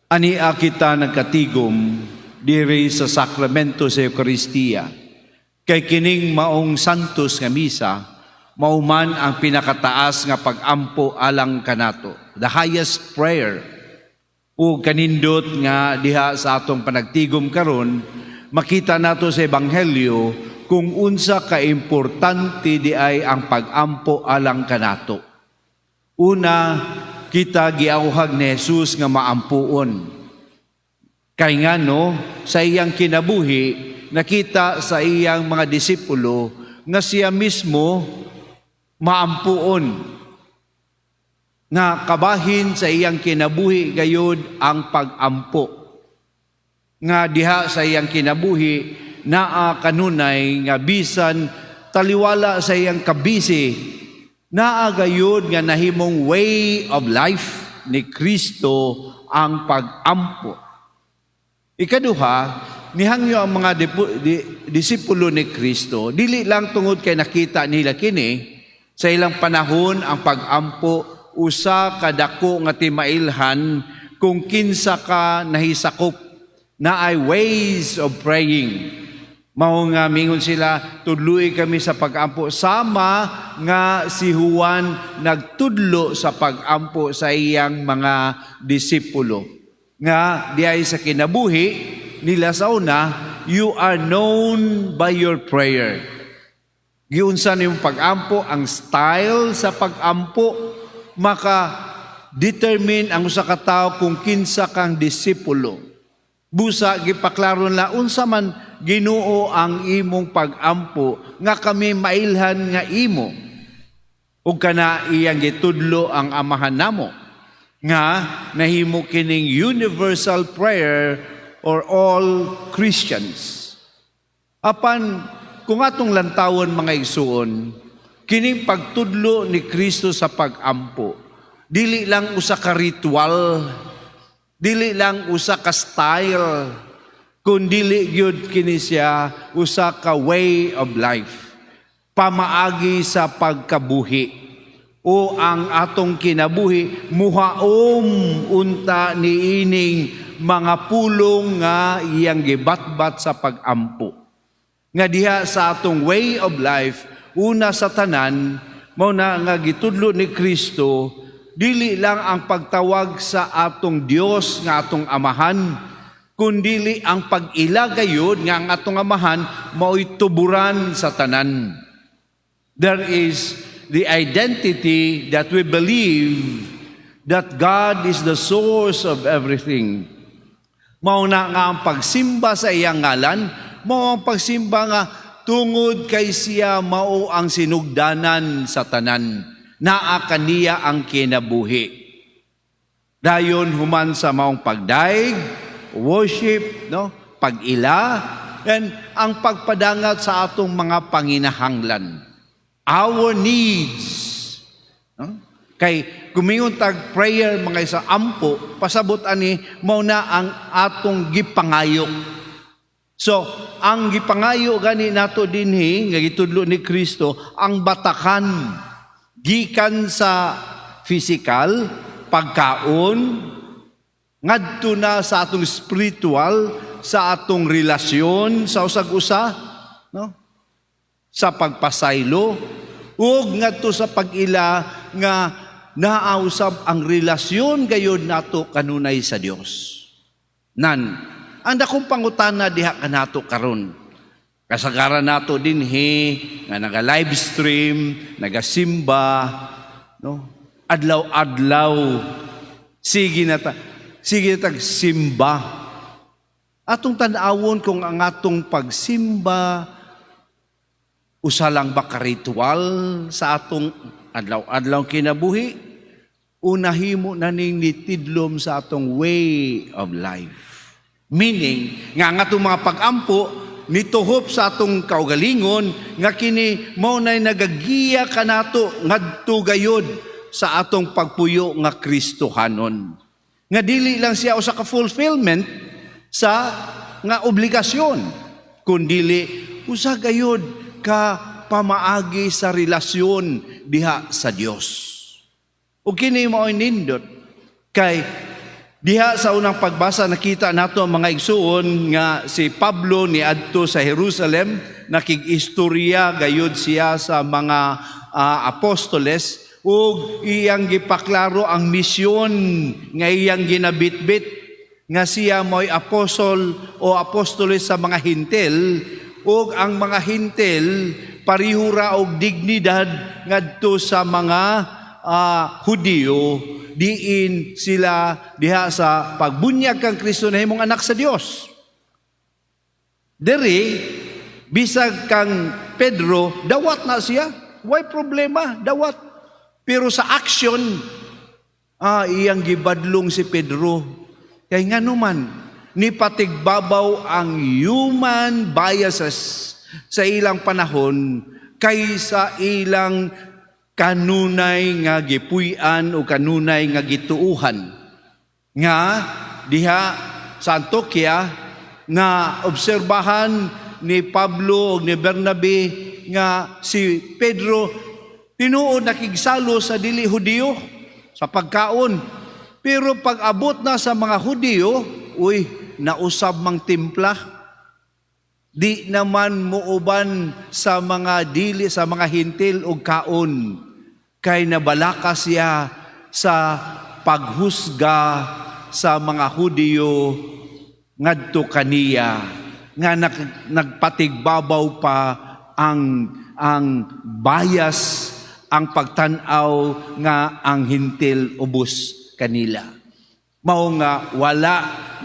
Ania kita nagkatigom diri sa sakramento sa Eukaristiya. Kay kining maong santos nga misa, mao man ang pinakataas nga pag-ampo alang kanato. The highest prayer. Ug kanindot nga diha sa atong panagtigom karon, makita nato sa Ebanghelyo kung unsa ka importante diay ang pag-ampo alang kanato. Una, kita giawhag ni Jesus nga maampuon. Kay ngano, sa iyang kinabuhi, nakita sa iyang mga disipulo nga siya mismo maampuon. Nga kabahin sa iyang kinabuhi gayud ang pag-ampo. Nga diha sa iyang kinabuhi, naa kanunay nga bisan taliwala sa iyang kabisi, naa gayud nga nahimong way of life ni Kristo ang pag-ampo. Ikaduha, nihangyo ang mga disipulo ni Kristo, dili lang tungod kay nakita nila kini, sa ilang panahon ang pag-ampo usa ka dako nga timailhan kung kinsa ka nahisakop naay ways of praying. Mao nga mingon sila, "Tudloi kami sa pag-ampo sama nga si Juan nagtudlo sa pag-ampo sa iyang mga disipulo." Nga diay sa kinabuhi nila sa una, you are known by your prayer. Giunsa niyong pag-ampo, ang style sa pag-ampo, maka determine ang usa ka tawo kung kinsa kang disipulo. Busa gipaklaro nila, "Unsa man, Ginoo, ang imong pag-ampo nga kami mailhan nga imo?" Ug kana iyang gitudlo ang Amahan namo nga nahimo kining universal prayer or all Christians. Apan kung atong lantawon, mga igsuon, kining pagtudlo ni Kristo sa pag-ampo, dili lang usa ka ritual, dili lang usa ka style, kundili gyud kini siya usa ka way of life. Pamaagi sa pagkabuhi o ang atong kinabuhi muhaom unta niining mga pulong nga iyang gibatbat sa pag-ampo. Nga diha sa atong way of life, una sa tanan, mao na nga gitudlo ni Kristo, dili lang ang pagtawag sa atong Dios nga atong Amahan, kundili ang pag-ila gayud nga ang atong Amahan mao'y tuburan sa tanan. There is the identity that we believe that God is the source of everything. Mao na nga ang pagsimba sa iyang ngalan, mao ang pagsimba nga tungod kay siya mao ang sinugdanan sa tanan. Naa kaniya ang kinabuhi. Dayon human sa maong pagdayeg, worship, no? Pag-ila, and ang pagpadangat sa atong mga panginahanglan. Our needs. No? Kay kung mingon tag prayer, mga isa, ampo, pasabot ani mao na ang atong gipangayo. So, ang gipangayo gani nato dinhi nga gitudlo ni Kristo, ang batakan gikan sa physical pagkaon ngadto na sa atong spiritual, sa atong relasyon sa usag-usa, no? Sa pagpasaylo ug ngadto sa pag-ila nga naa usab ang relasyon gayud nato kanunay sa Dios. Nan, ang dakong pangutana diha kanato karon. Kasagaran nato dinhi nga naga live stream, nagasimba, no? Adlaw-adlaw sige na tag simba. Atong tan-awon kung ang atong pagsimba usa lang ba ka ritual sa atong adlaw-adlaw kinabuhi o nahimo na ning nitidlom sa atong way of life. Meaning, nga ang atong mga pag-ampo nituhop sa atong kaugalingon nga kini mao nay nagagiya kanato ngadto gayod sa atong pagpuyo nga Kristohanon. Nga dili lang siya usa ka fulfillment sa nga obligasyon, kundili usa gayud ka pamaagi sa relasyon diha sa Dios. Ug kini mao nindot kay Diha sa unang pagbasa, nakita nato, mga igsuon, nga si Pablo niadto sa Jerusalem, nakig-istorya gayud siya sa mga apostoles ug iyang gipaklaro ang misyon nga iyang ginabitbit, nga siya mo'y apostol o apostoles sa mga Hintil, ug ang mga Hintil pareho ra og dignidad ngadto sa mga Hudiyo, diin sila diha sa pagbunyag kang Kristo nahimong anak sa Dios. Diri bisag kang Pedro, dawat na siya. Way problema, dawat. Pero sa action, iyang gibadlong si Pedro. Kay nganuman, nipatigbabaw ang human biases sa ilang panahon kaysa ilang kanunay nga gipuy-an o kanunay nga gituuhan. Nga diha sa Antioquia na obserbahan ni Pablo o ni Bernabe nga si Pedro tinuod nakigsalo sa dili Hudiyo sa pagkaon. Pero pag abot na sa mga Hudiyo, uy, nausab mang timpla. Di naman muuban sa mga dili, sa mga Hintil og kaon, kay nabalaka siya sa paghusga sa mga Hudiyo ngadto kaniya, nga nagpatigbabaw pa ang bias, ang pagtan-aw nga ang Hintil ubos kanila. Mao nga wala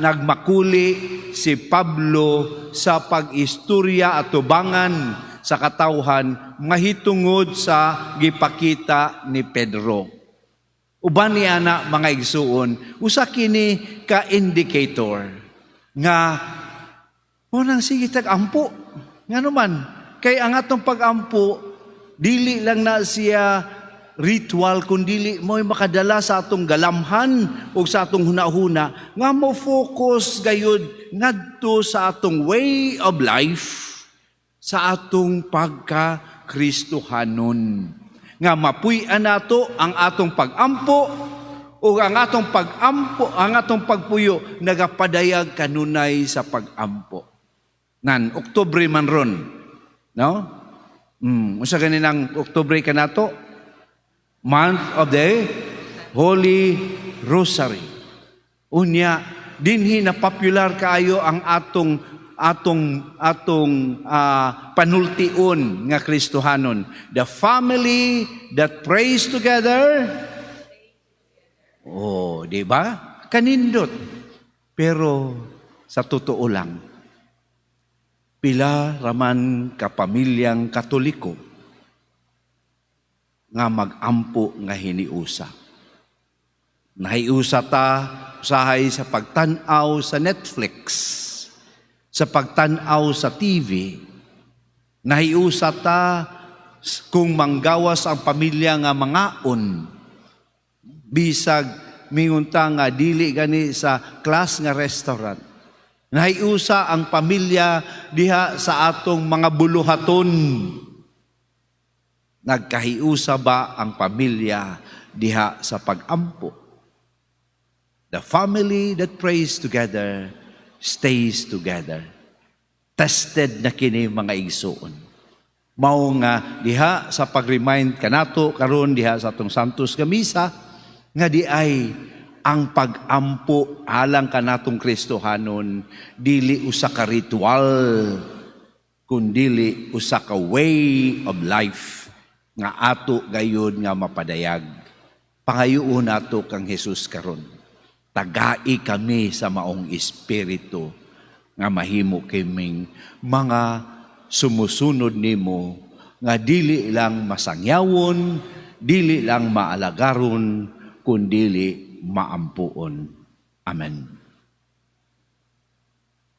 nagmakuli si Pablo sa pag-istorya at tubangan sa katawhan mahitungod sa gipakita ni Pedro. Uban ni ana, mga igsuon, usa kini ka indicator nga unang sige tag ampo. Ngano man, kay ang atong pag-ampo dili lang na siya ritual, kundili mo'y makadala sa atong galamhan o sa atong hunahuna nga mo focus gayud ngadto sa atong way of life, sa atong pagka-Kristohanon, nga mapuy-an nato ang atong pag-ampo, o ang atong pag-ampo, ang atong pagpuyo nagapadayag kanunay sa pag-ampo. Nan Oktubre man ron, no? Unsa gani nang Oktubre kanato? Month of the Holy Rosary. Unya dinhi na popular kaayo ang atong panultion nga Kristohanon. "The family that prays together." Oh, di ba? Kanindot. Pero sa totoo lang, pila raman ka pamilyang Katoliko nga mag-ampo nga hiniusa? Nahiusa ta usahay sa pagtan-aw sa Netflix, sa pagtan-aw sa TV. Nahiusa ta kung manggawas ang pamilya nga mangaon. Bisag mingon ta nga dili gani sa class nga restaurant. Nahiusa ang pamilya diha sa atong mga buluhaton. Nagkahiusa ba ang pamilya diha sa pag-ampo? The family that prays together stays together. Tested na kini, mga igsuon. Mao nga diha sa pag-remind kanato karon diha sa atong Santos nga Misa nga di ay ang pag-ampo alang kanatong Kristohanon dili usa ka ritual, kundili usa ka way of life nga ato gayud nga mapadayag. Pangayoon nato kang Jesus karon. Tagai kami sa maong espiritu nga mahimo kaming mga sumusunod nimo nga dili lang masangyawon, dili lang maalagaron, kundili maampuon. Amen.